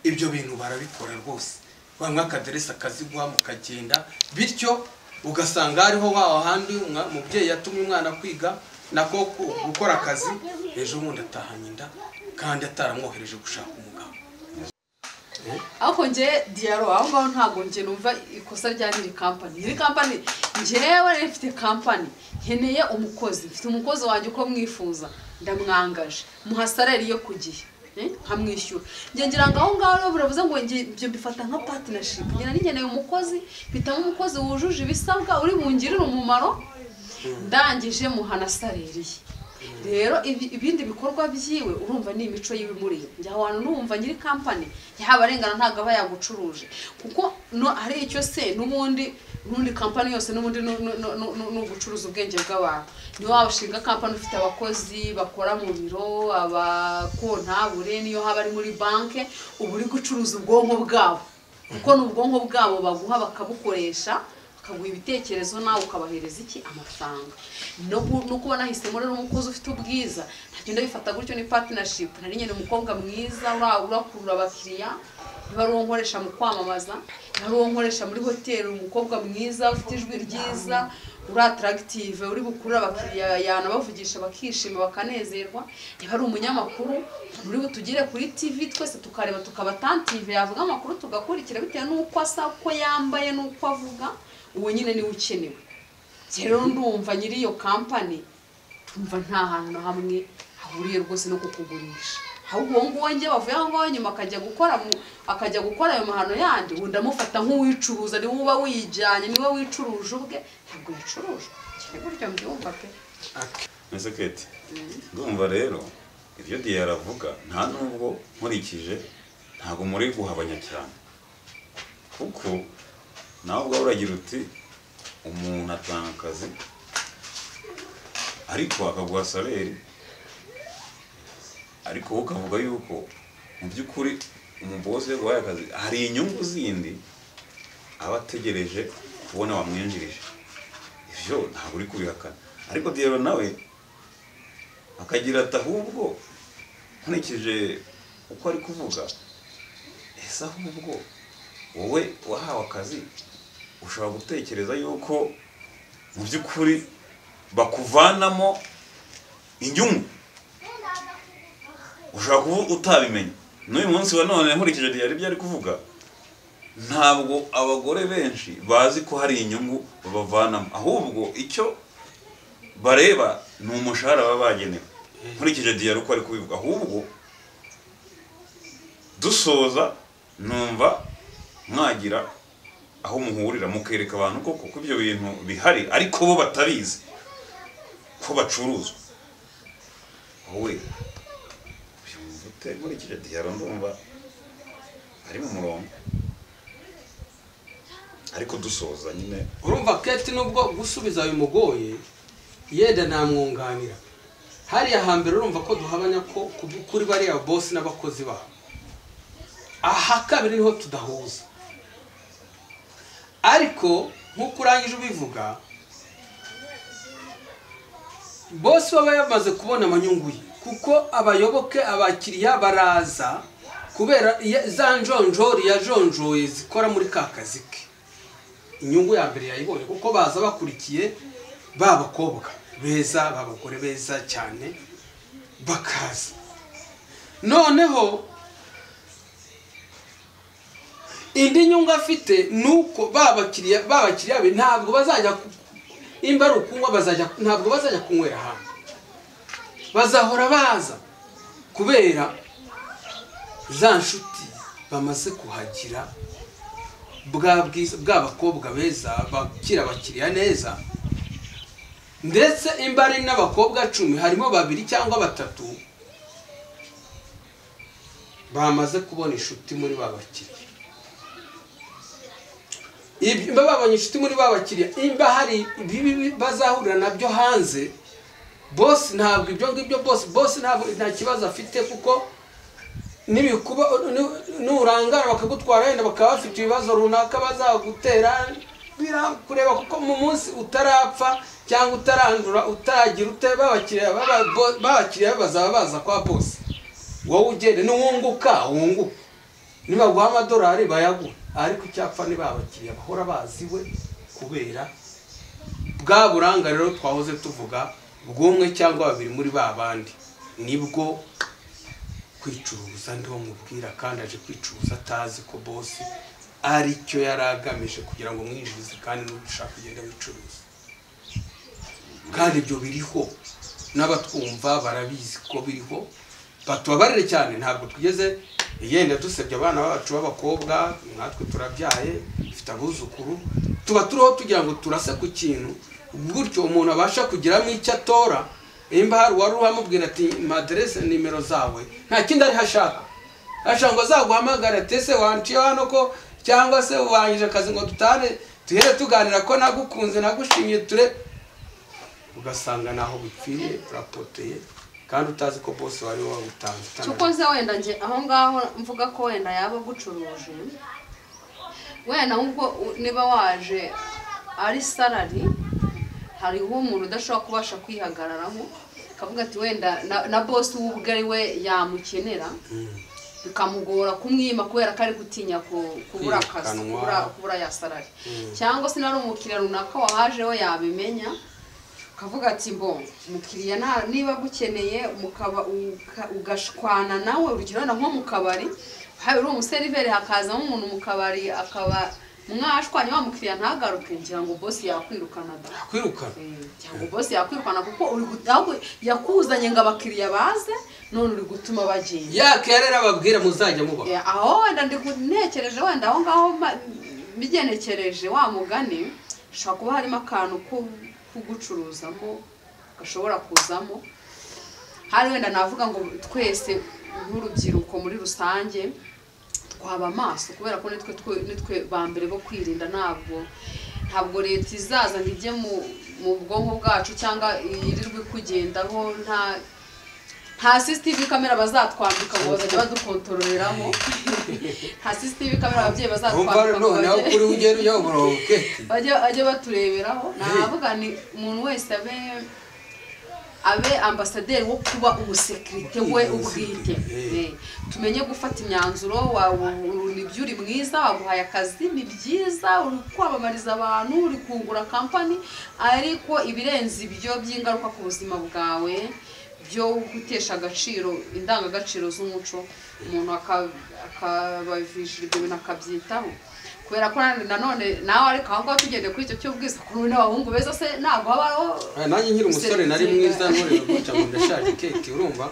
ibyo bintu barabikora rwose, bamwe akaderesi akaziguha mukagenda, bityo ugasanga hariho wa handi umubyeyi yatumye umwana kwiga nako gukora akazi, ejo bundi atahanye inda kandi ataramwohereje gushaka umugabo. Ariko nje Diaro aho ngaho ntabwo nje numva ikosa rya nyiri company. Nyiri company njyewe mfite company, nkeneye umukozi, mfite umukozi wanjye uko mwifuza, ndamwangaje, muha salary yo ku gihe, nkamwishyura. Nje ngira ngo aho ngaho rero buravuze ngo nje ibyo mbifata nka partnership. Ngira ninkeneye umukozi, mpitamo umukozi wujuje ibisabwa uri bungirire umumaro, ndangije muha na salary ye. Rero ibindi bikorwa byiwe urumva ni imico yiwe muri njya ahantu numva nyiri company yaba arengana ntago aba yagucuruje, kuko no hari icyo se n'ubundi company yose n'ubundi no gucuruza ubwenge bw'abantu. Ni wabashinga company ufite abakozi bakora mu biro, abakontabure, niyo haba ari muri banke, ubu uri gucuruza ubwonko bwabo, kuko n'ubwonko bwabo baguha bakabukoresha, bakaguha ibitekerezo nawe ukabahereza iki amafaranga. No kuba nahisemo rero umukozi ufite ubwiza ntagenda bifata gutyo, ni partnership. Nari nyene umukobwa mwiza urakurura abakiriya, niba ari uwo nkoresha mu kwamamaza, niba ari uwo nkoresha muri hoteli, umukobwa mwiza ufite ijwi ryiza uri attractive, uri bukurura abakiriya, yanabavugisha bakishima bakanezerwa. Niba ari umunyamakuru uri butugire kuri TV twese tukareba tukaba attentive, yavuga amakuru tugakurikira bitewe n'uko asa, uko yambaye n'uko avuga, uwo nyine niwe ukenewe. Rero ndumva nyiri iyo company ndumva nta hantu na hamwe ahuriye rwose no kukugurisha. Ahubwo uwo nguwo njye bavuye aho ngaho nyuma akajya gukora ayo mahano yandi, ubu ndamufata nk'uwicuruza, niwe uba wijyanye, niwe wicuruje ubwe, ntabwo yicuruje. Kiri gutyo mbyumva pe. Ese Keti, ndumva rero ibyo Diya aravuga nta nubwo nkurikije ntabwo muri guhabanya cyane, kuko nawe ubwawe uragira uti umuntu atanga akazi ariko akaguha salary, ariko wowe ukavuga yuko mu by'ukuri umubosi yaguhaye akazi hari inyungu zindi aba ategereje kubona wamwinjirije. Ibyo ntabwo uri kubihakana. Ariko Diallo nawe akagira ati ahubwo nkurikije uko ari kuvuga, ese ahubwo wowe wahawe akazi ushobora gutekereza yuko mu by'ukuri bakuvanamo inyungu ushobora kuba utabimenya. N'uyu munsi wa none nkurikije Diallo ibyo ari kuvuga, ntabwo abagore benshi bazi ko hari inyungu babavanamo, ahubwo icyo bareba ni umushahara baba bagenewe. Nkurikije Diallo uko ari kubivuga, ahubwo dusoza numva mwagira aho muhurira mukereka abantu koko ko ibyo bintu bihari ariko bo batabizi ko bacuruzwa. Wowe ute nkurikije Diallo ndumva ari mu murongo, ariko dusoza nyine urumva Keti nubwo gusubiza bimugoye yenda namwunganira. Hariya hambere urumva ko duhabanya ko kuri bariya boss n'abakozi babo, aha kabiri niho tudahuza. Ariko nkuko urangije ubivuga, boss baba yamaze kubona amanyungu ye, kuko abayoboke abakiriya baraza kubera za njonjori yajonjoye zikora muri ka kazi ke. Inyungu ya mbere yayibonye kuko baza bakurikiye ba bakobwa beza, babagore beza cyane bakaza. Noneho indi nyungu afite nuko babakiriya be ntabwo bazajya imba ari ukunywa, bazajya ntabwo bazajya kunywera hamwe, bazahora baza kubera za nshuti bamaze kuhagira bwa bwiza bw'abakobwa beza bakira abakiriya neza. Ndetse imba ari n'abakobwa 10 harimo 2 cyangwa 3 bamaze kubona inshuti muri babakiriya. Imba babonye inshuti muri babakiriya, imba hari ibibi bazahurira nabyo hanze, boss ntabwo ibyo ngibyo boss ntabwo nta kibazo afite, kuko nibikuba nurangara bakagutwara yenda bakaba bafite ibibazo runaka bazagutera birakureba, kuko mu munsi utarapfa cyangwa utarandura utagira ute babakiriya bazaba baza kwa boss, wowe ugende nuwunguka wunguka, nibaguha amadolari bayaguha, ariko icyapfa ni babakiriya bahora baziwe kubera bwa buranga rero twahoze tuvuga bw'umwe cyangwa babiri muri babandi, nibwo kwicuruza ndiho mubwira, kandi aje kwicuruza atazi ko boss aricyo yaragamije kugira ngo mwinjirize, kandi n'ushaka kugenda wicuruza. Kandi ibyo biriho n'abatwumva barabizi ko biriho, batubabarire cyane, ntabwo twigeze yenda dusebya abana bacu b'abakobwa, natwe turabyaye dufite abuzukuru, tuba turiho tugira ngo turase ku kintu gutyo umuntu abasha kugiramo icyo atora, Imba hari wari uhamubwira ati maderese nimero zawe, nta kindi ari hashaka. Ashaka ngo azaguhamagare ati ese wanciye hano ko cyangwa se urangije akazi ngo dutane tuhere tuganira ko nagukunze nagushimye ture, ugasanga naho bipfiriye urapoteye kandi utazi ko boss wari wagutanze. Cyokoze wenda nje aho ngaho mvuga ko wenda yaba gucuruje wenda ubwo niba waje ari salary, hariho umuntu udashobora kubasha kwihagararaho akavuga ati wenda na boss w'ubwe ari we yamukenera, bikamugora kumwima kubera ko ari gutinya kubura akazi, kubura ya salary, cyangwa se nari umukiriya runaka wahaje we yabimenya kavuga ati mbo umukiriya niba gukeneye mukaba ugashwana nawe, urugero nko mu kabari hari uri umuseriveri hakazamo umuntu mu kabari akaba mwashwanye wa mukiriya ntagaruke, ngira ngo boss yakwirukana da. Kwirukana cyangwa boss yakwirukana kuko uri gutaho yakuzanye ngo abakiriya baze none uri gutuma bagenda. Yakerera ababwira muzajya muba. Aho wenda ndi kuntekereje wenda aho ngaho bigenekereje wa mugani shaka kuba harimo akantu ko kugucuruzamo gashobora kuzamo. Hari wenda navuga ngo twese nk'urubyiruko muri rusange twaba amaso kubera ko nitwe ba mbere bo kwirinda. Ntabwo leta izaza ngo ijye mu bwonko bwacu cyangwa yirirwe kugendaho, nta CCTV kamera bazatwambika ngo bazajya badukontororeraho, nta CCTV kamera ababyeyi bazatwambika ngo bajye batureberaho. Navuga ni umuntu wese abe ambasaderi wo kuba umusekirite we ubwite. Tumenye gufata imyanzuro, nibyo uri mwiza waguhaye akazi ni byiza, uri kwamamariza abantu, uri kungura company, ariko ibirenze ibyo by'ingaruka ku buzima bwawe byo gutesha agaciro indangagaciro z'umuco, umuntu akabavishira ibyo bintu akabyitaho. Kubera ko nanone nawe ariko aho ngaho tugende kuri icyo cy'ubwiza kuri n'abahungu beza se ntabwo habaho. Nanjye nkiri umusore nari mwiza nkorera gutya ngo ndashaje keti, urumva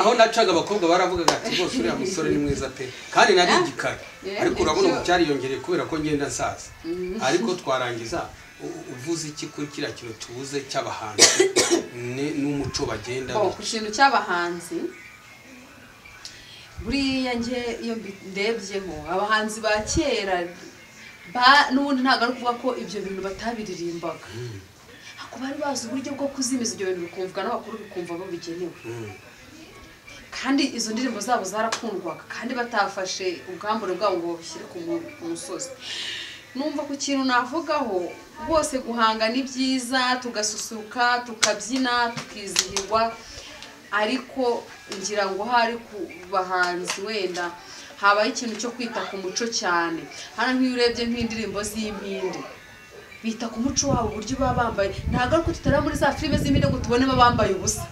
aho nacaga abakobwa baravugaga ati bose uriya musore ni mwiza pe, kandi nari igikara, ariko urabona ubu cyariyongereye kubera ko ngenda nsaza. Ariko twarangiza uvuze iki kuri kiriya kintu tubuze cy'abahanzi n'umuco bagenda ku kintu cy'abahanzi? Buriya nge iyo ndebyeho abahanzi ba kera n'ubundi ntabwo ari ukuvuga ko ibyo bintu batabiririmbaga, ariko bari bazi uburyo bwo kuzimiza ibyo bintu bikumvwa n'abakuru bikumva babigenewe, kandi izo ndirimbo zabo zarakundwaga kandi batafashe ubwambure bwabo ngo babushyire ku musozi. Numva ku kintu navugaho bose guhanga ni byiza, tugasusuruka, tukabyina, tukizihirwa, ariko ngira ngo hari ku bahanzi wenda habaye ikintu cyo kwita ku muco cyane. Hano nk'iyo urebye nk'indirimbo z'impinde bita ku muco wabo uburyo baba bambaye, ntabwo ari ko tutari muri za filime z'impinde ngo tubonemo bambaye ubusa,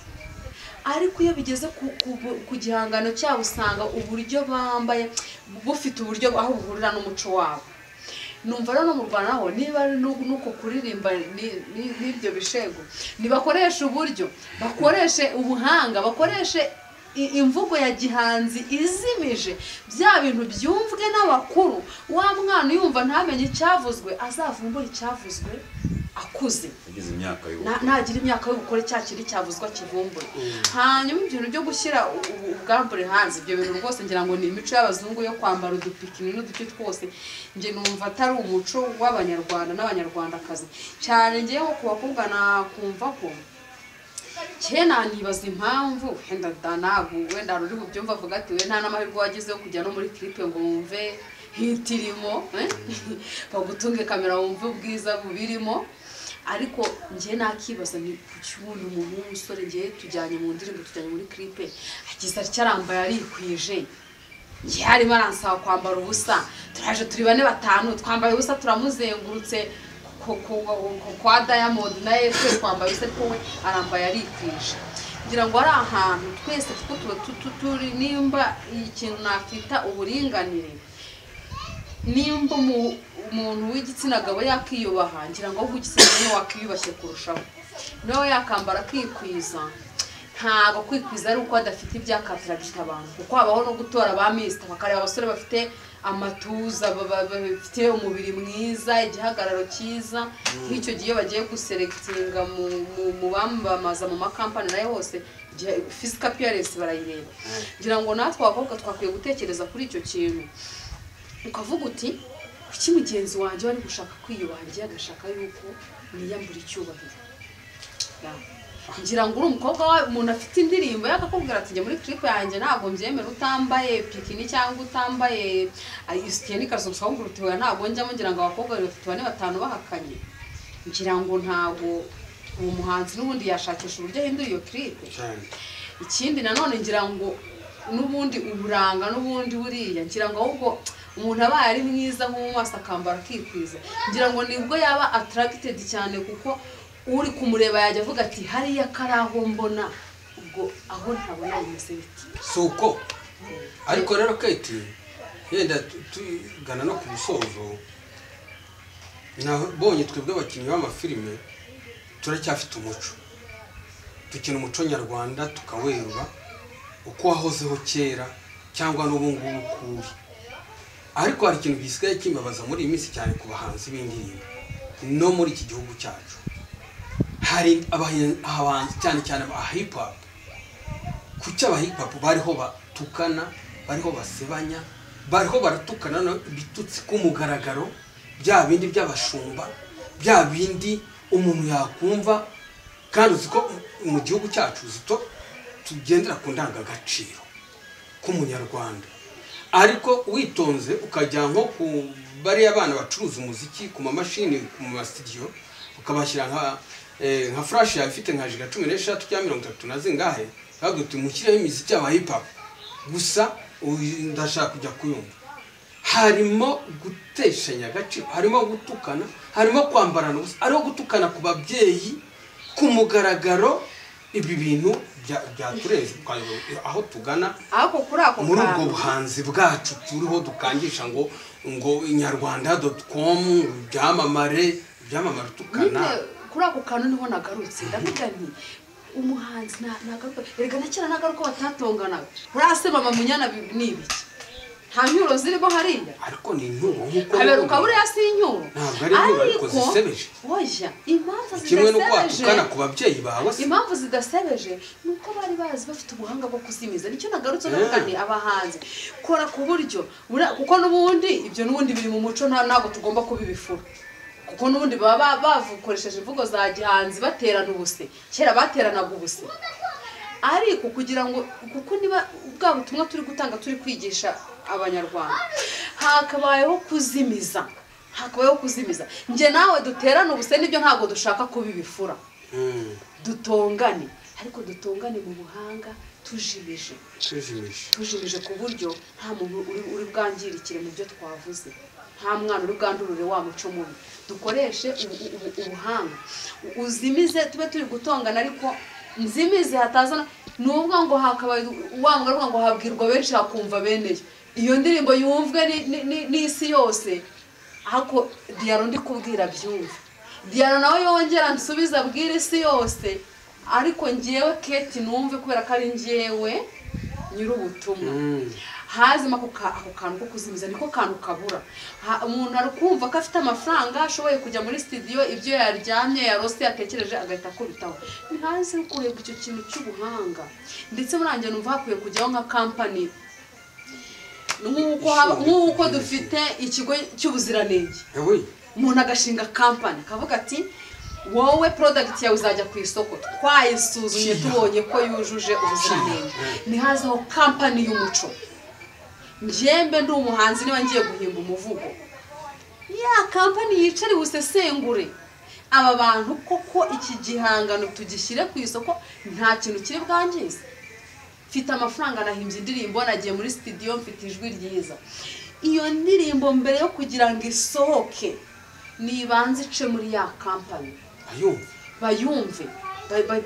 ariko iyo bigeze ku gihangano cyabo usanga uburyo bambaye bufite uburyo aho buhurira n'umuco wabo. Numva rero no mu Rwanda naho niba nuko kuririmba n'ibyo bishego nibakoresha uburyo, bakoreshe ubuhanga, bakoreshe imvugo ya gihanzi izimije bya bintu byumvwe n'abakuru, wa mwana yumva ntamenye icyavuzwe azavumbura icyavuzwe akuze, nagira imyaka y'ubukore cya kiri cyavuzwa kivumbure. Hanyuma ibintu byo gushyira ubwambure hanze ibyo bintu rwose ngira ngo ni imico y'abazungu yo kwambara udupikini n'uduti twose, nge numva atari umuco w'abanyarwanda n'abanyarwandakazi cyane. Ngewe nko ku bakobwa nakumva ko kera nibaza impamvu wenda ntabwo wenda ruri bubyumva avuga ati we nta n'amahirwe wagezeho kujya no muri clip ngo wumve hitirimo bagutunge kamera wumve ubwiza bubirimo, ariko ngiye nakibaza ni kuki ubundi umuntu w'umusore ngiye tujyanye mu ndirimbo tujyanye muri clip agize atya arambaye arikwije, ngiye arimo aransaba kwambara ubusa, turaje turi bane batanu twambaye ubusa turamuzengurutse kwa Diamond naye twe twambaye ubusa ariko we arambaye arikwije. Ngira ngo ari ahantu twese tuba turi nimba ikintu nakwita uburinganire, nimba umuntu w'igitsina gabo yakiyubaha ngira ngo ahubwo igitsina gabo wakiyubashye kurushaho, nawe yakambara akikwiza Ntago kwikwiza ari uko adafite ibyakatragita abantu, kuko habaho no gutora ba mister bakareba abasore bafite amatuza, bafite umubiri mwiza, igihagararo cyiza. Nk'icyo gihe bagiye guselectinga mu bambamaza mu makampani nayo hose physical appearance barayireba. Ngira ngo natwe abakobwa twakwiye gutekereza kuri icyo kintu, ukavuga uti kuki mugenzi wanjye wari gushaka kwiyubaha agashaka yuko niyambura icyubahiro. Ngira ngo uri umukobwa umuntu afite indirimbo yakakubwira ati njye muri clip yanjye ntabwo mbyemera utambaye bikini cyangwa utambaye isutiye n'ikariso gusa, ahubwo uti ntabwo njyamo. Ngira ngo abakobwa batatu bane batanu bahakanye, ngira ngo ntabwo uwo muhanzi n'ubundi yashakisha uburyo ahindura iyo clip. Ikindi nanone ngira ngo n'ubundi uburanga n'ubundi buriya ngira ngo ahubwo umuntu abaye ari mwiza nko mu maso akambara akikwiza, ngira ngo nibwo yaba attracted cyane, kuko uri kumureba yajya avuga ati hariya karaho mbona, ubwo aho ntabona bimeze biti suko. Ariko rero Kate, yenda tugana no ku musozo, nabonye twebwe abakinnyi b'amafilime turacyafite umuco, dukina umuco nyarwanda tukawerura uko wahozeho kera cyangwa n'ubu ngubu kuri. Ariko hari ikintu gisigaye kimbabaza muri iyi minsi cyane ku bahanzi b'indirimbo no muri iki gihugu cyacu. Hari abahanzi cyane cyane aba hip hop. Kuki aba hip hop bariho batukana, bariho basebanya, bariho baratukana bitutsi ku mugaragaro, bya bindi by'abashumba, bya bindi umuntu yakumva. Kandi uzi ko mu gihugu cyacu zito tugendera ku ndangagaciro k'umunyarwanda, ariko witonze ukajya nko ku bariya abana bacuruza umuziki ku mamashini ku ma studio, ukabashyira nka flash yawe ifite nka giga 13 cyangwa 30 na zingahe, bavuga uti mushyireho imiziki y'aba hip hop gusa ndashaka kujya kuyumva. Harimo guteshanya agaciro, harimo gutukana, harimo kwambarana ubusa, harimo gutukana ku babyeyi ku mugaragaro. Ibi bintu byatureze aho tugana muri ubwo buhanzi bwacu turiho dukangisha ngo inyarwanda.com byamamare byamamare tukana. Kuri ako kantu niho nagarutse ndavuga nti umuhanzi nagaruka, erega na kera nagaruka batatonganaga. Urase mama Munyana ni ibiki? Nta nyuro zirimo hariya, ariko ni inyuro nkuko kaberuka buriya si inyuro, ntabwo ari inyuro ariko zisebeje. Oya, impamvu kimwe nuko watukana ku babyeyi bawe, impamvu zidasebeje nuko bari bazi bafite ubuhanga bwo kuzimiza. Nicyo nagarutse ndavuga nti abahanzi kora ku buryo, kuko n'ubundi ibyo n'ubundi biri mu muco, ntabwo tugomba kubibifura, kuko n'ubundi baba bavukoresheje imvugo za gihanzi baterana ubuse. Kera bateranaga ubuse, ariko kugira ngo kuko niba bwa butumwa turi gutanga turi kwigisha abanyarwanda, hakabayeho kuzimiza, hakabayeho kuzimiza. Nje nawe duterana ubuse nibyo ntabwo dushaka kubibifura, dutongane, ariko dutongane mu buhanga, tujimije tujimije ku buryo nta muntu uri bwangirikire mu byo twavuze, nta mwana uri bwandurure wa muco mubi. Dukoreshe ubuhanga, uzimize, tube turi gutongana ariko nzimize hatazana nubwo ngo hakabaye wanga ngo habwirwa benshi hakumva beneyo iyo ndirimbo yumvwe n'isi yose. Ako Diaro ndi kubwira byumve, Diaro nawe yongera nsubiza abwira isi yose, ariko ngiyewe Kate numve kubera ko ari ngiyewe nyir'ubutumwa. Hazima ako kantu ko kuzimiza niko kantu kabura. Umuntu ari kumva ko afite amafaranga ashoboye kujya muri studio, ibyo yaryamye yarose yatekereje agahita akubitaho. Ntihaze kurebwa icyo kintu cy'ubuhanga. Ndetse murangiye numva hakwiye kujyaho nka company, nk'uko dufite ikigo cy'ubuziranenge, umuntu agashinga company akavuga ati wowe product yawe uzajya ku isoko twayisuzumye tubonye ko yujuje ubuziranenge. Ntihazeho company y'umuco. Njyembe ndi umuhanzi niba ngiye guhimba umuvugo, ya company yicare busesengure aba bantu koko iki gihangano tugishyire ku isoko nta kintu kiri bwangize. Mfite amafaranga nahimbye indirimbo, nagiye muri studio mfite ijwi ryiza, iyo ndirimbo mbere yo kugira ngo isohoke nibanze ice muri ya company bayumve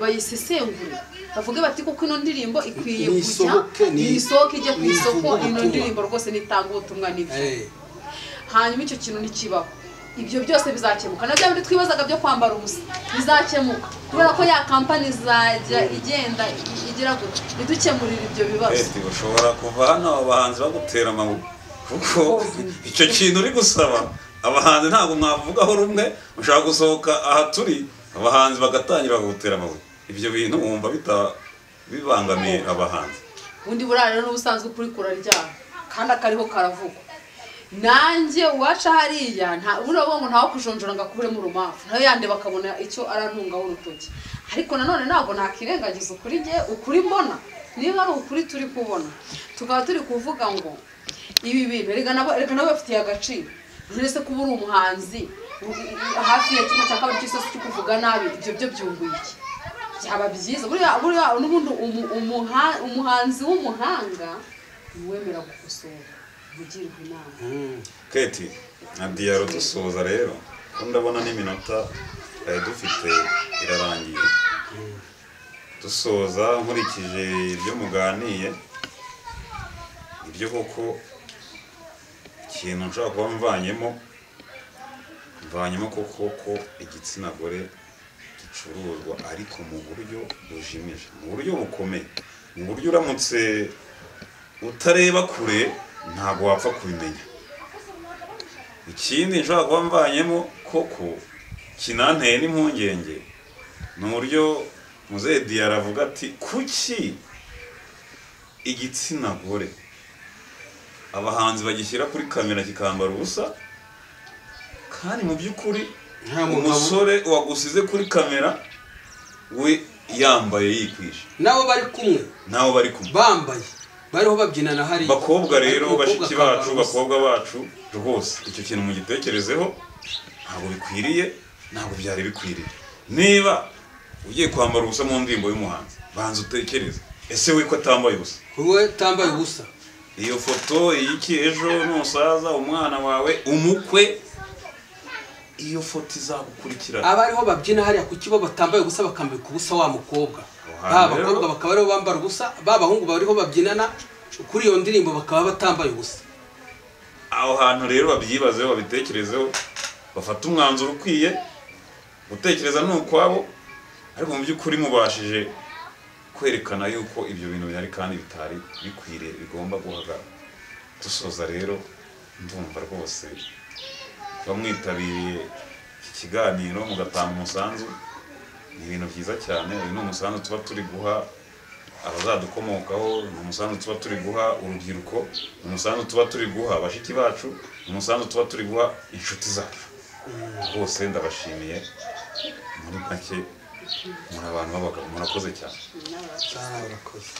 bayisesengure, bavuge bati kuko ino ndirimbo ikwiye kujya nisohoke ijye ku isoko, ino ndirimbo rwose nitanga ubutumwa nibyo. Hanyuma icyo kintu nikibaho Ibyo byose bizakemuka. Na bya bindi twibazaga byo kwambara ubusa bizakemuka, kubera ko ya kampani izajya igenda igira gutya idukemurira ibyo bibazo. Ushobora kuva hano abahanzi bagutera amabuye, kuko icyo kintu uri gusaba abahanzi ntabwo mwavugaho rumwe. Ushaka gusohoka aha turi abahanzi bagatangira bagutera amabuye. Ibyo bintu wumva bibangamiye abahanzi. Ubundi buriya rero n'ubusanzwe ukuri kuraryaha kandi akariho karavugwa. Nanjye uwaca hariya buriya ngo ntawe kujonjora ngo akuburemo urumafu, nawe yande bakabona icyo arantungaho urutoki. Ariko nanone ntabwo nakirengagiza ukuri nge ukuri mbona, niba ari ukuri turi kubona, tukaba turi kuvuga ngo ibi bintu reka nabo bafitiye agaciro. Uretse kuba uri umuhanzi hafi ya kimwe cya kabiri cy'isi cyo kuvuga nabi, ibyo byo byunguye iki? Byaba byiza buriya n'ubundi umuhanzi w'umuhanga wemera gukosora, ugirwa inama. Keti na Diaro dusoza rero, ko ndabona n'iminota dufite irarangiye. Dusoza nkurikije ibyo muganiye, ibyo koko ikintu nshobora kuba mvanyemo koko ko igitsina gore gicuruzwa, ariko mu buryo bujimije, mu buryo bukomeye, mu buryo uramutse utareba kure ntabwo wapfa kubimenya. Ikindi nshobora kuba mvanyemo koko kinanteye n'impungenge ni uburyo Muzehe Diaro avuga ati kuki igitsina gore abahanzi bagishyira kuri kamera kikambara ubusa, kandi mu by'ukuri umusore wagusize kuri kamera we yambaye yikwije, nabo bari kumwe, bambaye bariho babyinana hari. Bakobwa rero, bashiki bacu, bakobwa bacu, rwose icyo kintu mugitekerezeho, ntabwo bikwiriye, ntabwo byari bikwiriye. Niba ugiye kwambara ubusa mu ndirimbo y'umuhanzi, banza utekereze, ese we ko atambaye ubusa? We tambaye ubusa. Iyo foto y'iki ejo nusaza umwana wawe umukwe, iyo foto izagukurikirana. Abariho babyina hariya kuki bo batambaye ubusa bakambika ubusa wa mukobwa? Abakobwa bakaba ariho bambara ubusa, babahungu bariho babyinana kuri iyo ndirimbo bakaba batambaye ubusa. Aho hantu rero babyibazeho, babitekerezeho, bafata umwanzuro ukwiye. Gutekereza ni ukwabo, ariko mu by'ukuri mubashije kwerekana yuko ibyo bintu bihari kandi bitari bikwiriye, bigomba guhagarara. Dusoza rero ndumva rwose kuba mwitabiriye iki kiganiro mugatanga umusanzu ni ibintu byiza cyane. Uyu ni umusanzu tuba turi guha abazadukomokaho, ni umusanzu tuba turi guha urubyiruko, ni umusanzu tuba turi guha bashiki bacu, ni umusanzu tuba turi guha inshuti zacu. Rwose ndabashimiye muri make, muri abantu b'abagabo murakoze cyane. Murakoze.